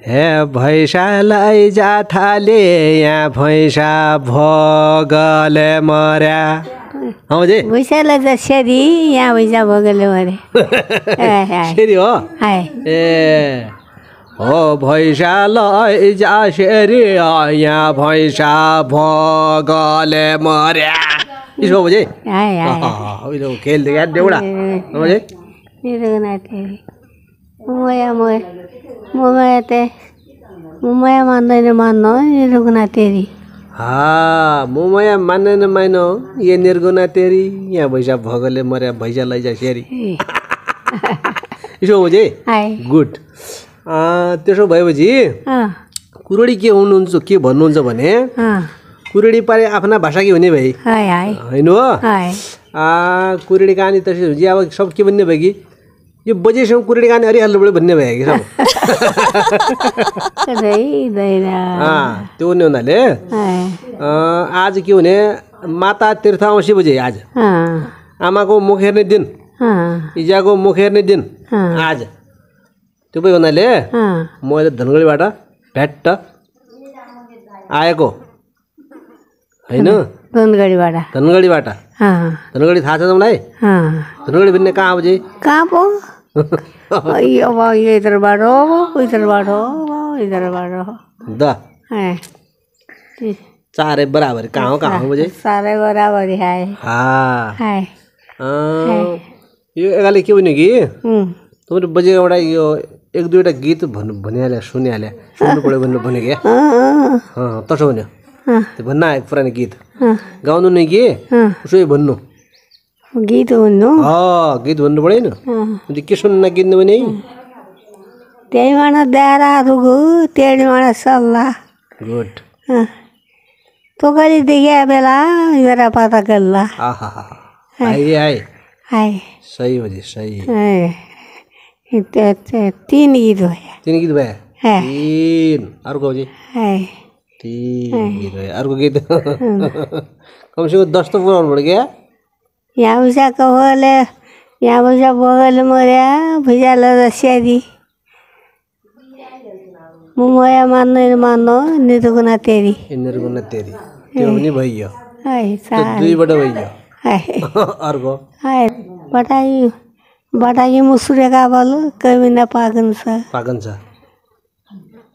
हे भैँसालाई जाठाले यहाँ भैँसा भोगले मर्या हजुर भैँसालाई त सेरी यहाँ भैँसा भोगले मरे सेरी हो ए हो भैँसालाई जा सेरी यहाँ भैँसा भोगले मर्या इसो बुझे उयो खेल्दै क्या देउडा बुझे मुमया मान्दैन मान्नु निर्गुणा तेरी मुमया मान्दैन मान्नु ये निर्गुणा तेरी यहाँ भैँसा भोगले मर्या भैँसा लैजा सेरी इसो बुझे गुड त्यसो भएपछि कुरोडी के हुनुहुन्छ के भन्नुहुन्छ भने कुरेडी पारे आफ्ना भाषा के हुने भाइ होइन हो कुरेडी कहानी त्यसो हुन्छ अब सब के भन्ने भयो कि यो बजेसम्म कुरेडी कहानी अरिहाल्नु पऱ्यो भन्ने भयो कि सब त्यो हुने हुनाले आज के हुने माता तीर्थ औँसी बजे आज आमाको मुख हेर्ने दिन इजाको मुख हेर्ने दिन आज त्यो भयो हुनाले म अहिले धनगढीबाट भ्याट्ट आएको हैन धनगढीबाट धनगढी थाहा छ तपाईँलाई धनगढी भन्ने कहाँ हो जे कहाँ पो अब इधरबाट द चारै बराबर कहाँ हो बजे चारै बराबर यो एकाले के भन्यो कि तपाईँले बजे एउटा यो एक दुईवटा गीत भनिहाल्यो सुनिहाल्यो सुन्नु पऱ्यो भन्नु क्या तसो भन्यो त्यो भन्न आएको पुरानो गीत गाउनु नै के उसो भन्नु गीत भन्नु गीत भन्नु पऱ्यो नि के सुन्न गीत भने त्यहीबाट दाराहरूको त्यहीबाट सल्लाह गुड तोकरी देखिया बेला मेरा पता गल्ला सही हो जी सही तीन गीत भयो तीन अर्को जी अर्को गीत कमसेकम 10 तो पुऱ्याउनु पऱ्यो क्या यहाँ भैँसा बगल मर्या भैँसा लदा स्यादी मुमया मान्दैन मान्नु निर्गुणा तेरी त्यो पनि भइयो दुईबाट भइयो अर्को बटाई मुसुरेका बल कमिना पाकन्छ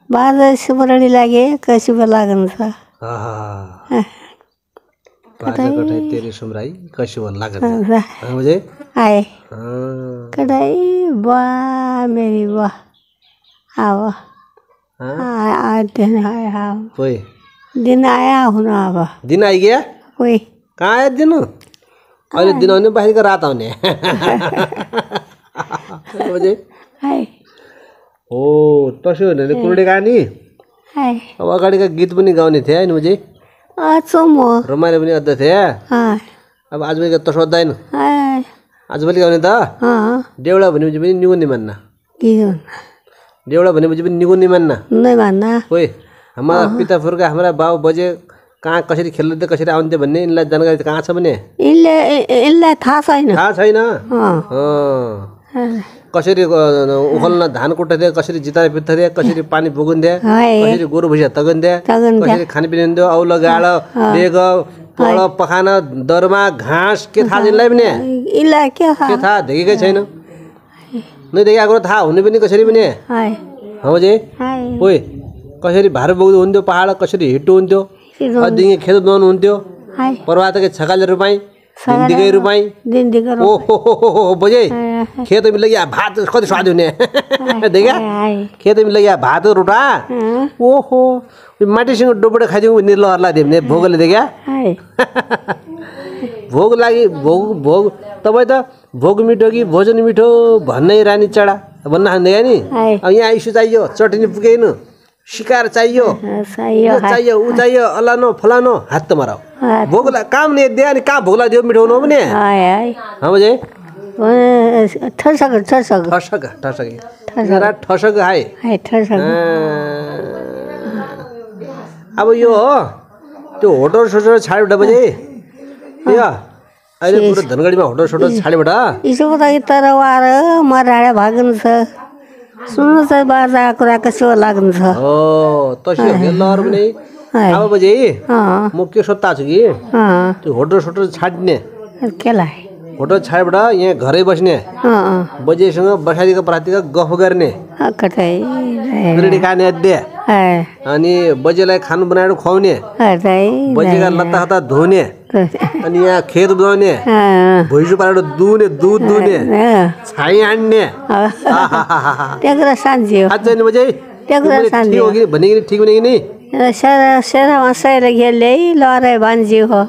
बाजा सुमरणी लागे कसी लागन्छ कटाई तेरी सुमराई कसी लागन्छ बुझे आए कटाई बा मेरी बा आओ दिन आया कोई दिन आया हुन अब दिन आइगयो कोई कहाँ आयो दिन अहिले दिन आउने बाहिरको रात आउने बुझे हो तसो हुनाले कुरेडी कहानी अब अगाडिका गीत पनि गाउने थिए नि बुझे रमाइलो पनि अद्दा थिए अब आजभोलि तसो अद्दैन आजभोलि गाउने त देउडा भनेपछि पनि निगुन्ने मान्न देउडा भनेपछि पनि निगुन्ने मान्न खोइ हाम्रा पिता पुर्खा हाम्रा बाउ बजे कहाँ कसरी खेल्दै कसरी आउँथे भन्ने यिनलाई जानकारी कहाँ छ भने यिनलाई थाहा छैन कसरी उखल्न धान कुट्थे कसरी जिताएर पित्थे कसरी पानी पुगुन्थे कसरी गोरु भैँसा तगन्थे कसरी खानपिन हुन्थ्यो औलो गाडो बेग पळ पखान दरमा घाँस के थाहा यिनलाई पनि के थाहा देखेकै छैन नै देखेको कुरो थाहा हुने पनि कसरी पनि हजुर ओइ कसरी भार बोक्दो हुन्थ्यो पहाड कसरी हिँड्दो हुन्थ्यो अदिङे खेत बनाउनु हुन्थ्यो पर्वतकै छकाले रुपाई दिनदिगै रुपाई ओहो बजे खेत में लगिया भात कति स्वाद हुने देखा खेत में लगिया भात रोटा ओहो माटीसँग डोबोडे खाइदिउँ भन्ने लहरला दिए भोगले देखा भोग लागि भोग तपाईँ त भोग मिठो कि भोजन मिठो भन्नै रानी चढा भन्न खाँदैन नि अब यहाँ आइसु चाहियो चटनी पुगेन शिकार चाहियो चाहियो ऊ चाहियो अलानो फलानो हात त मराओ भोगला काम ने दे अनि कहाँ भोगला दियो मिठो हुनु भने बुझे ठसक हाय अब यो हो त्यो होटल सोटल छाड्यो बजे अहिले पुरो धनगढीमा होटल सोटल छाड्योबाट इसो तर वार मराडा भागन छ सुन्नु चाहिँ बाजा कुरा कसो लाग्नु छ हो तसी लहर पनि अब बजे म के सोध्ता छु कि त्यो होटल सोटल छाड्ने केलाई होटल छाडेबाट यहाँ घरै बस्ने बजेसँग बसाइदिएको प्रातिका गफ गर्ने क्रेडिट कार्ड अध्यय अनि बजेलाई खानु बनाएर खुवाउने बजेका लत्ता खत्ता धुने अनि यहाँ खेत बनाउने भुइँसो पारेर दुने दुध दुने छाई हान्ने अझै नि बजे ठिक हो कि भने कि ठिक भने कि नि सेरामा सैर घेरले लहरै भान्जी हो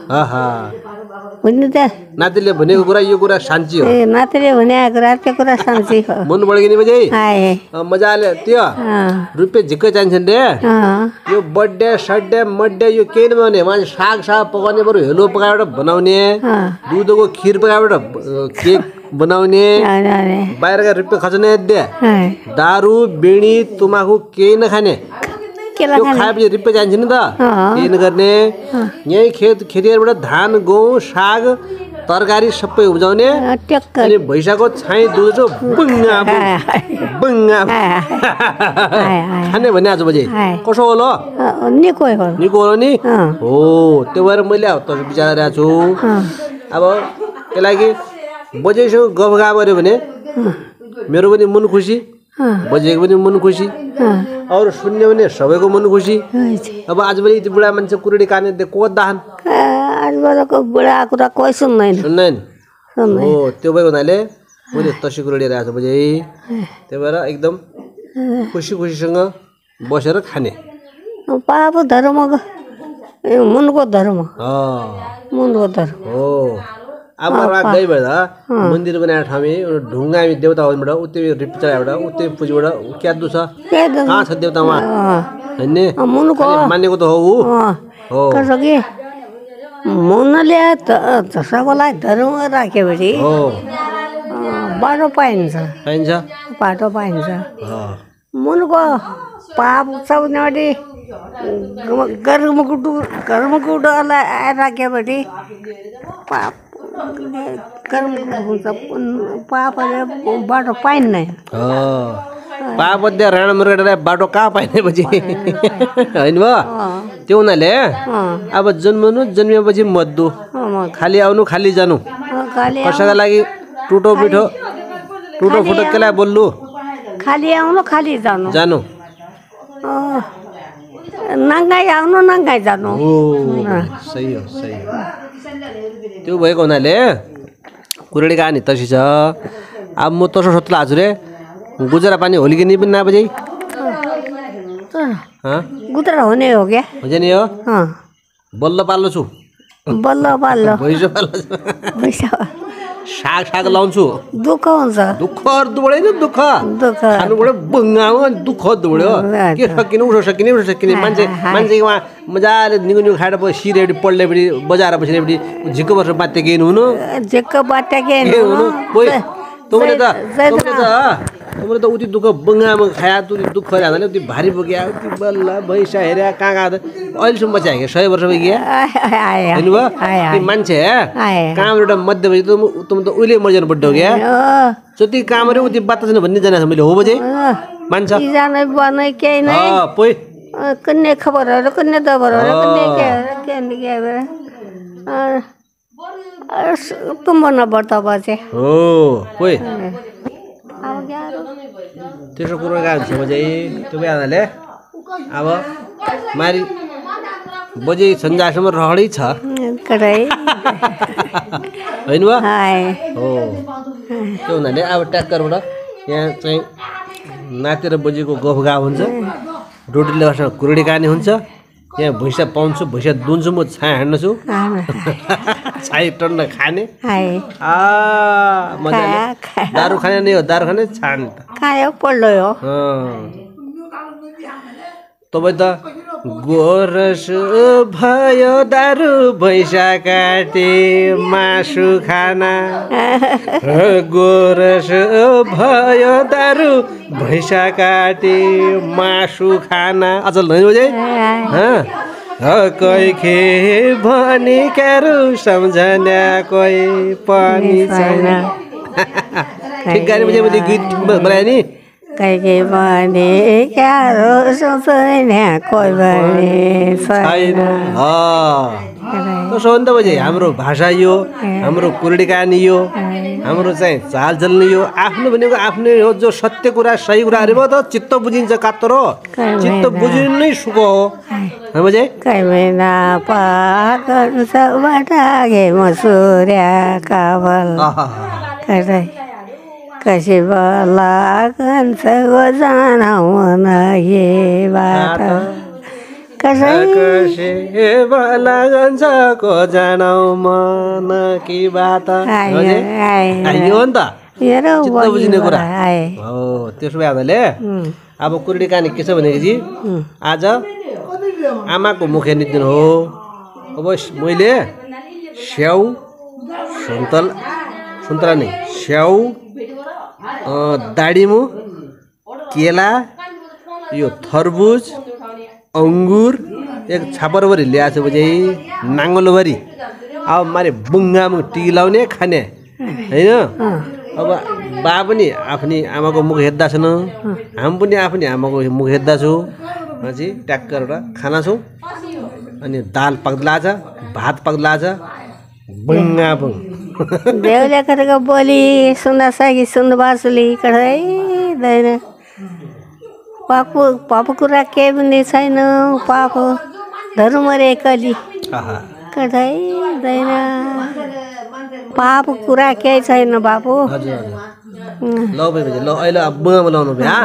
हुनु त नातिले भनेको कुरा यो कुरा साँच्ची हो नातिले भनेको कुरा त्यो कुरा साँच्ची हो मन बढ्यो नि बजे मजाले त्यो रुपियाँ झिक्कै चाहिन्छ रे यो बर्थडे सड्डे मड्डे यो केही नभने मान्छे साग साग पकाउने बरु हेलो पकाएर बनाउने दुधको खिर पकाएर केक बनाउने बाहिरका रुपियाँ खर्चने दे दारू बिडी तमाखु केही नखाने त्यो खाएपछि रुपियाँ चाहिन्छ नि त केही नगर्ने यहीँ खेतीबाट धान गहुँ साग तरकारी सबै उब्जाउने अनि भैँसाको छाई दुध बङ्गा बङ्गा खाने भने आज बजे कसो होला निको होला नि हो त्यो भएर मैले त विचार गरेको छु अब त्यही लागि बजेसँग गफ गा गऱ्यो भने मेरो पनि मन खुसी बजेको पनि मन खुसी अरू सुन्ने भने सबैको मन खुसी अब आजभोलि यति बुढा मान्छे कुरेडी काने को दाहान आजभोलिको बुढा कुरा कोही सुन्दैन हो त्यो भएको हुनाले मैले तसी कुरेडी राखेको छु बजे त्यही भएर एकदम खुसी खुसीसँग बसेर खाने पाप धर्म मुनको धर्म हो अब गई भएर मन्दिर बनाएर ठाउँमा ढुङ्गा हामी देउता हुनबाट उतै रिप चढाएर उतै पुजीबाट क्यादु छ कहाँ छ देउता उहाँ होइन मानेको त हो कि मुनले सबैलाई धर्म राखेपछि बाटो पाइन्छ बाटो पाइन्छ मुनको पाप सबैले गर्मकुटोलाई राखेपछि पाप पापले बाटो पाइन्न पाप राणा मुर्गालाई बाटो कहाँ पाइने पछि होइन भयो त्यो हुनाले अब जन्मेपछि मद्दु खाली आउनु खाली जानु कसैका लागि टुटो पिठो टुटो फुटो केलाई बोल्नु खाली आउनु खाली जानु नङ्गाई आउनु नङ्गाई जानु सही हो त्यो भएको हुनाले कुरेडी कहानी तसी छ अब म तसो सोध्ला आज रे गुजरा पानी होली कि नि पनि नबजे गुजरा हुने हो क्या हुन्छ नि हो बल्ल पाल्लो छु बल्ल पाल्लो भैँसो पाल्लो साग साग लाउँछु दुःख हुन्छ दुःख दुख खानुबाट बङ्गामा दुःख दुबड्यो के सकिने उठो सकिने मान्छे उहाँ मजाले निगो खाएर सिरेपट्टि पल्लेपट्टि बजाएर बसेपट्टि झिक्को वर्ष बात्या केही हुनु झिक्को बात्या केही हुनु तँले त उति दुःख बङ्गामा खाया तुरी दुःख हाल्दा उति भारी बोक्या उति बल्ल भैँसा हेऱ्या कहाँ अहिलेसम्म बच्चा क्या 100 वर्ष भइगयो हेर्नुभयो मान्छे कहाँबाट मध्यपछि त उहिले मर्जानु पड्यो क्या जति काम अरे उति बात छैन भन्ने जाने मैले हो बजे मान्छ कन्या खबरहरू कन्या दबरहरू तुम नपर्छ बचे हो कोही त्यसो कुरो गएको छ बजे त्यो भइहाल्नाले अब मारी बजे सन्जासम्म रहरै छ होइन हो त्यो हुनाले अब ट्याक्करबाट यहाँ चाहिँ नाति र बजेको गफ गा हुन्छ रोटीले गर्छ कुरेडी काने हुन्छ यहाँ भैँसा पाउँछु भैँसा दुन्छु म छाया हान्छु छाई टन्न खाने मजाले दारू खाने नै हो दारू खाने छान खायो पल्लो हो तपाईँ त गोरस भयो दारू भैँसा काटे मासु खाना गोरस भयो दारू भैँसा काटे मासु खाना अचल नै हो कोही खे भनी क्यारु सम्झना कोही पनि छैन ठिक गाडी बजे मैले गीत बनाएँ नि कहिले भने क्यारो सोच्दैन कोही भने छैन त्यसो हो नि त बजे हाम्रो भाषा यो हाम्रो कुरडी कहानी यो हाम्रो चाहिँ चालचलन यो आफ्नो भनेको आफ्नै हो जो सत्य कुरा सही कुराहरू भयो त चित्त बुझिन्छ कात्तर हो चित्त बुझिनु नै सुख हो बजे कहीँ महिना पाबाट मसुर्या काबल कसै बला कन्छको जान नगे बात कसै बला कन्छको जानौ मन कि बात यो हो नि त चित्त बुझिने कुरा हो। त्यसो भए हुनाले अब कुरडी कहानी के छ भनेपछि आज आमाको मुखे निधन हो। अब मैले स्याउ सुन्तला नै स्याउ दाडिमो केला यो थर्बुज अङ्गुर एक छापरभरि ल्याएको छु बजे नाङ्गलोभरि अब मारे बुङ्गामुङ टिकी लाउने खाने होइन। अब बा पनि आफ्नै आमाको मुख हेर्दा छन् हामी पनि आफ्नै आमाको मुख हेर्दा छु पछि ट्याक्क गरेर खाना छौँ। अनि दाल पक्ला छ भात पक्ला छ बुङ्गाबुङ बेहुले कतिको बोली सुन्दा सागी सुन्नु बासुली कठैँदैन पापु कुरा केही पनि छैन पापु धर्मरे कली कठैँदैन पापु कुरा केही छैन बाबु ल अहिले अब बुङ्गामा लाउनु भ्या